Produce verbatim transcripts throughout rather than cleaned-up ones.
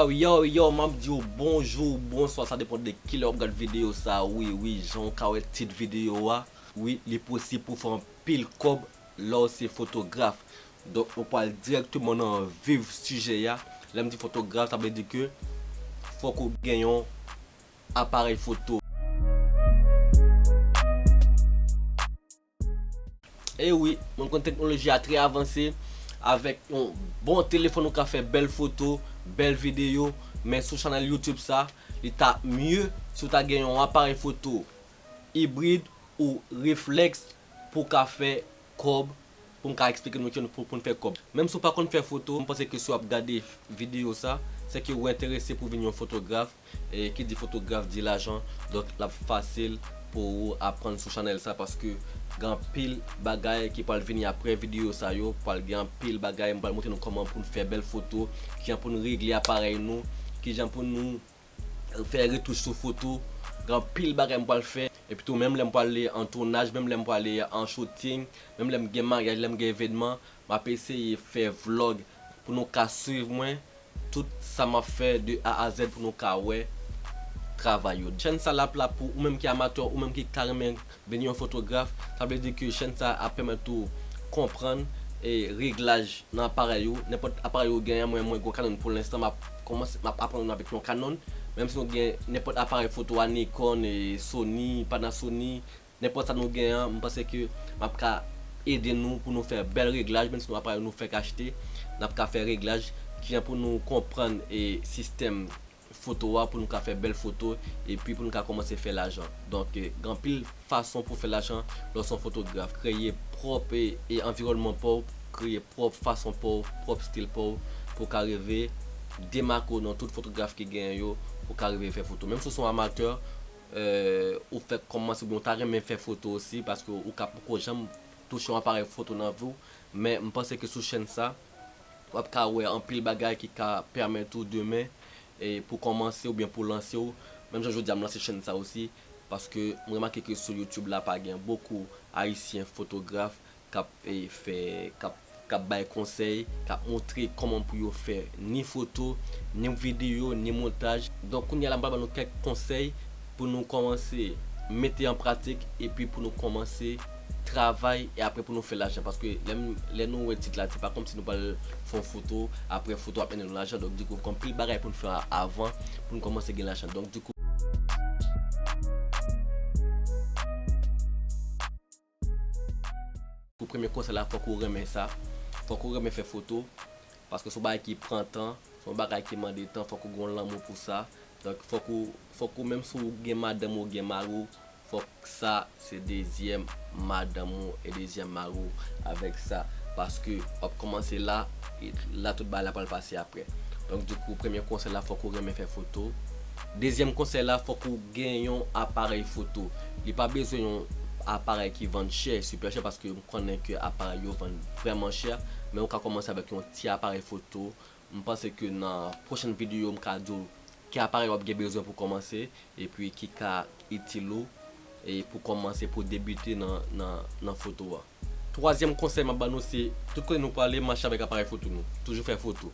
Yo, yo, yo, m ap di w bonjou, bonswa, sa depann de kilè w ap gad videyo sa. Wi, wi, jan w ka wè tit videyo a, wi, li posib pou w fè anpil kòb lè w se fotograf. Donk, nou pral dirèkteman nan vif sijè a. Lè m di fotograf, sa vle di ke fòk ou gen yon aparèy foto. E wi, mwen konn teknoloji a trè avanse. Avèk yon bon telefòn, ou ka fè bèl foto, bèl videyo. Men sou chanèl YouTube sa, li ta mye si w ta gen yon aparèy foto ibrid ou reflex pou w ka fè kòb, pou m ka eksplike nou ki pou, pou n fè kòb. Menm si w pa konn fè foto, m panse ke si w ap gade videyo sa, se ke ou enterese pou vin yon fotograf. E ki di fotograf di lajan, donk l ap fasil pou ou aprann sou chanèl sa, paske gen anpil bagay ki pral vini apre videyo sa yo, pral gen anpil bagay, m pral montre nou kòman pou n fè bèl foto, kijan pou n regle aparèy nou, kijan pou nou fè retouch sou foto, gen anpil bagay m pral fè, epi tou menm lè m pral an tounaj, menm lè m pral an shooting, menm lè m gen maryaj, lè m gen evènman, m ap eseye fè vlòg pou nou ka swiv mwen, tout sa m ap fè de A a Z pou nou ka wè travay yo. Chèn sa l ap la pou ou menm ki amatè, ou menm ki ta renmen vin yon fotograf. Sa vle di ke chèn sa ap pèmèt ou konprann e reglaj nan aparèy ou. Nenpòt aparèy ou genyen, mwen, mwen gen yon Canon pou lenstan, m ap kòmanse, m ap aprann avèk yon Canon. Menm si nou gen nenpòt aparèy foto a, Nikon, e Sony, Panasonic, nenpòt sa nou gen an, m panse ke m ap ka ede nou pou nou fè bèl reglaj, menm si nou aparèy nou fèk achte, n ap ka fè reglaj, kijan pou nou konprann e sistèm foto a, pou nou ka fè bèl foto, epi pou nou ka kòmanse fè lajan. Donk, e, gen anpil fason pou fè lajan lè w se yon fotograf. Kreye pwòp e, e anviwònman pa w, kreye pwòp fason pa w, pwòp stil pa w, pou w ka rive demake w nan tout fotograf ki genyen yo, pou w ka rive fè foto. Menm si w se yon amatè, e, ou fèk kòmanse oubyen w ta renmen fè foto osi, paske ou ka poko janm touche yon aparèy foto nan vi w, men m panse ke sou chèn sa, w ap ka wè anpil bagay ki ka pèmèt ou demen, e, pou kòmanse oubyen pou lanse w. Menm jan jodi a m lanse chèn sa osi, paske m remake ke sou YouTube la pa gen bokou Ayisyen fotograf k ap, e, fè, k ap, k ap bay konsèy, k ap montre kòman pou yo fè ni foto, ni videyo, ni montaj. Donk, kounye a la, m pral ban nou kèk konsèy pou nou kòmanse mete an pratik, epi pou nou kòmanse travay, e apre pou nou fè lajan. Paske lè, lè nou wè tit la, se pa kòmsi nou pral fè yon foto, apre foto ap mennen nou lajan. Donk, dikou, gen anpil bagay pou nou fè avan, pou nou kòmanse gen lajan. Donk, dikou, Pou premye konsèy la, fòk ou renmen sa. Fòk ou renmen fè foto. Paske se yon bagay ki pran tan, se yon bagay ki mande tan, fòk ou gen yon lanmou pou sa. Donk, fòk ou, fòk ou, menm si w gen madanm ou gen mari w, fòk sa se dezyèm madanm ou e dezyèm mari w avèk sa. Paske w ap kòmanse la, e la tout bagay la pral pase apre. Donk, dikou, premye konsèy la, fòk ou renmen fè foto. Dezyèm konsèy la, fòk ou gen yon aparèy foto. Li pa bezwen yon aparèy ki vann chè, sipè chè, paske m konnen ke aparèy yo vann vrèman chè, men ou ka kòmanse avèk yon ti aparèy foto. M panse ke nan pwochèn videyo, m ka di w ki aparèy w ap gen bezwen pou kòmanse, epi ki ka itil ou, e pou kòmanse, pou debite nan, nan, nan foto a. Twazyèm konsèy m ap ban nou se, tout kote nou prale, mache avèk aparèy foto nou. Toujou fè foto.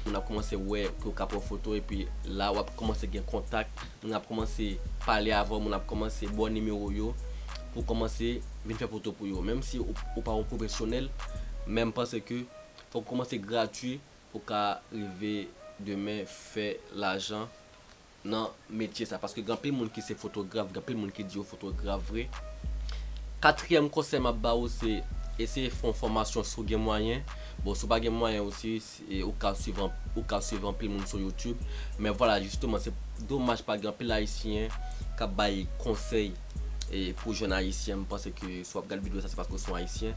Moun ap kòmanse wè ke w ka pran foto, epi la w ap kòmanse gen kontak, moun ap kòmanse pale avè w, moun ap kòmanse ba w nimewo yo, pou w kòmanse vin fè foto pou yo. Menm si ou, ou pa yon pwofesyonèl, men m panse ke fòk ou kòmanse gratui pou w ka rive demen fè lajan nan metye sa, paske gen anpil moun ki se fotograf, gen anpil moun ki di yo fotograf vre. Katriyèm konsèy m ap ba ou se eseye fè yon fòmasyon si w gen mwayen. Bon, si w pa gen mwayen osi, e, ou ka swiv an-, ou ka swiv anpil moun sou YouTube. Men vwala, jisteman, se domaj pa gen anpil Ayisyen k ap bay konsèy, e, pou jèn Ayisyen. M panse ke si w ap gad videyo sa, se paske w se yon Ayisyen.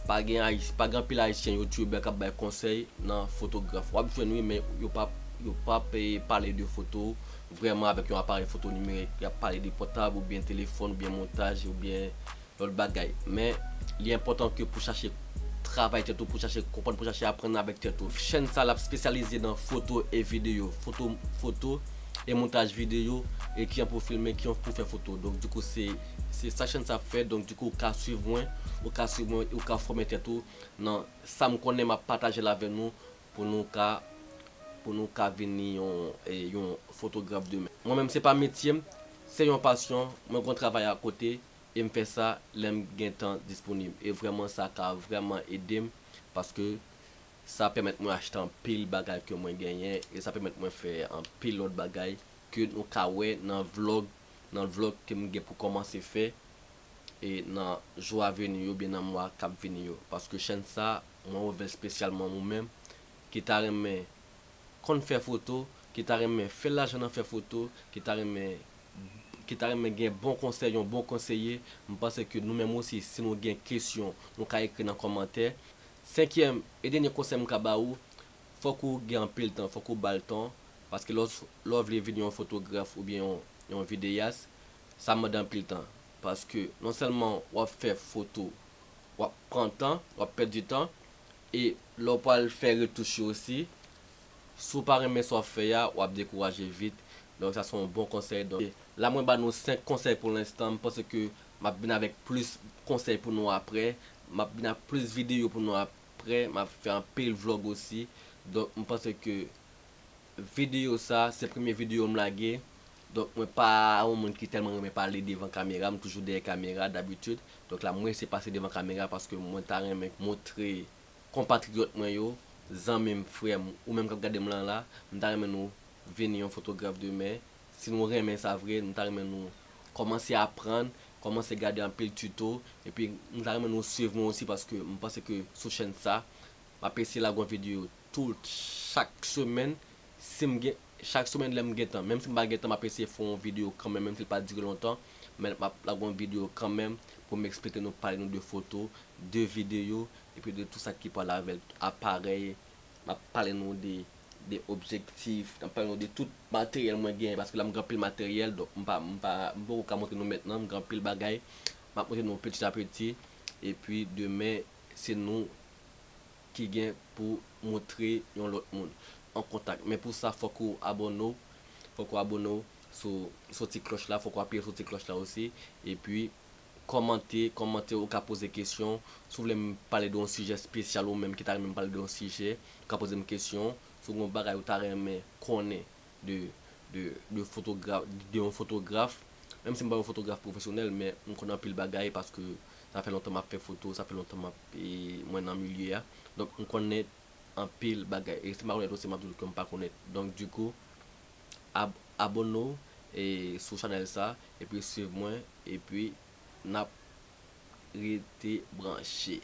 Pa gen Ayis-, pa gen anpil Ayisyen youtubè k ap bay konsèy nan fotograf. W ap jwenn wi, men yo p ap, yo p ap, e, pale de foto vrèman avèk yon aparèy foto nimerik. Y ap pale de pòtab oubyen telefòn oubyen montaj oubyen lòt bagay. Men li enpòtan ke pou chache travay tèt ou, pou chache konprann, pou chache aprann avèk tèt ou. Chèn sa l ap espesyalize nan foto e videyo. Foto, foto e montaj videyo, e kijan pou filme, kijan pou fè foto. Donk, dikou, se, se sa chèn sa ap fè. Donk, dikou, ou ka swiv mwen, ou ka swiv mwen, ou ka fòme tèt ou nan sa m konnen m ap pataje l avè nou pou nou ka pou nou ka vini yon, e, yon fotograf demen. Mwen menm se pa metye m, se yon pasyon, mwen gon travay akote, e m fè sa lè m gen tan disponib. E vrèman sa ka vrèman ede m, paske sa pèmèt mwen achte anpil bagay ke mwen genyen, e sa pèmèt mwen fè anpil lòt bagay ke nou ka wè nan vlog, nan vlog ke m gen pou kòmanse fè, e nan jou a vini yo, oubyen nan mwa k ap vini yo. Paske chèn sa, mwen ouvè l espesyalman ou menm ki ta renmen konn fè foto, ki ta renmen fè lajan nan fè foto, ki ta renmen ki ta renmen gen bon konsèy, yon bon konseye. M panse ke nou menm osi, si nou gen kesyon, nou ka ekri nan kòmantè. Senkyèm e dènye konsèy m ka ba ou, fòk ou gen anpil tan, fòk ou ba l tan, paske lè w, lè w vle vin yon fotograf oubyen yon, yon videyas, sa mande anpil tan. Paske non sèlman w ap fè foto, w ap pran tan, w ap pèdi tan, e lè w pral fè retouch yo osi, si w pa renmen sa w ap fè a, w ap dekouraje vit. Donk, sa se yon bon konsèy. Donk, la mwen ba nou senk konsèy pou lenstan. M panse ke m ap vin avèk plis konsèy pou nou aprè. M ap vin ak plis videyo pou nou aprè. M ap fè anpil vlog osi. Donk, m panse ke videyo sa, se premye videyo m lage. Donk, mwen pa yon moun ki tèlman renmen pale devan kamera. M toujou dèyè kamera, dabitid. Donk, la, mwen se pase devan kamera paske mwen ta renmen montre konpatriyòt mwen yo, zanmi m, frè m, ou menm k ap gade m lan la, m ta renmen nou vini yon fotograf demen. Si nou renmen sa vre, m ta renmen nou kòmanse aprann, kòmanse gade anpil tito, epi m ta renmen nou swiv mwen osi, paske m panse ke sou chèn sa, m ap eseye lage yon videyo tout, chak semèn, si m gen, chak semèn lè m gen tan, menm si m pa gen tan, m ap eseye fè yon videyo kanmenm, menm si l pa dire lontan, men m ap lage yon videyo kanmenm pou m eksplike nou, pale nou de foto, de videyo, epi de tout sa ki pral avè l, aparèy, m ap pale nou de, de objektif, m ap pale nou de tout materyèl mwen genyen, paske la m gen anpil materyèl, donk m pa, m pa, m poko ka montre nou mentnan, m gen anpil bagay, m ap montre nou petit à petit, epi demen, se nou ki gen pou montre yon lòt moun an kontak. Men pou sa, fòk ou abòne w, fòk ou abòne w sou, sou ti klòch la, fòk ou apiye sou ti klòch la osi, epi kòmante, kòmante, ou ka poze kesyon. Si w vle m pale de yon sijè espesyal ou menm ki ta renmen m pale de yon sijè, ou ka poze m kesyon. Si w gen yon bagay ou ta renmen konnen de, de, de fotograf, de yon fotograf, menm si m pa yon fotograf pwofesyonèl, men m konnen anpil bagay paske sa fè lontan m ap fè foto, sa fè lontan m ap, e, mwen nan milye a. Donk, m konnen anpil bagay. E si m pa konnen osi, m ap di w ke m pa konnen. Donk, dikou, ab-, abòne w, e, sou chanèl sa, epi swiv mwen, epi n ap rete branche.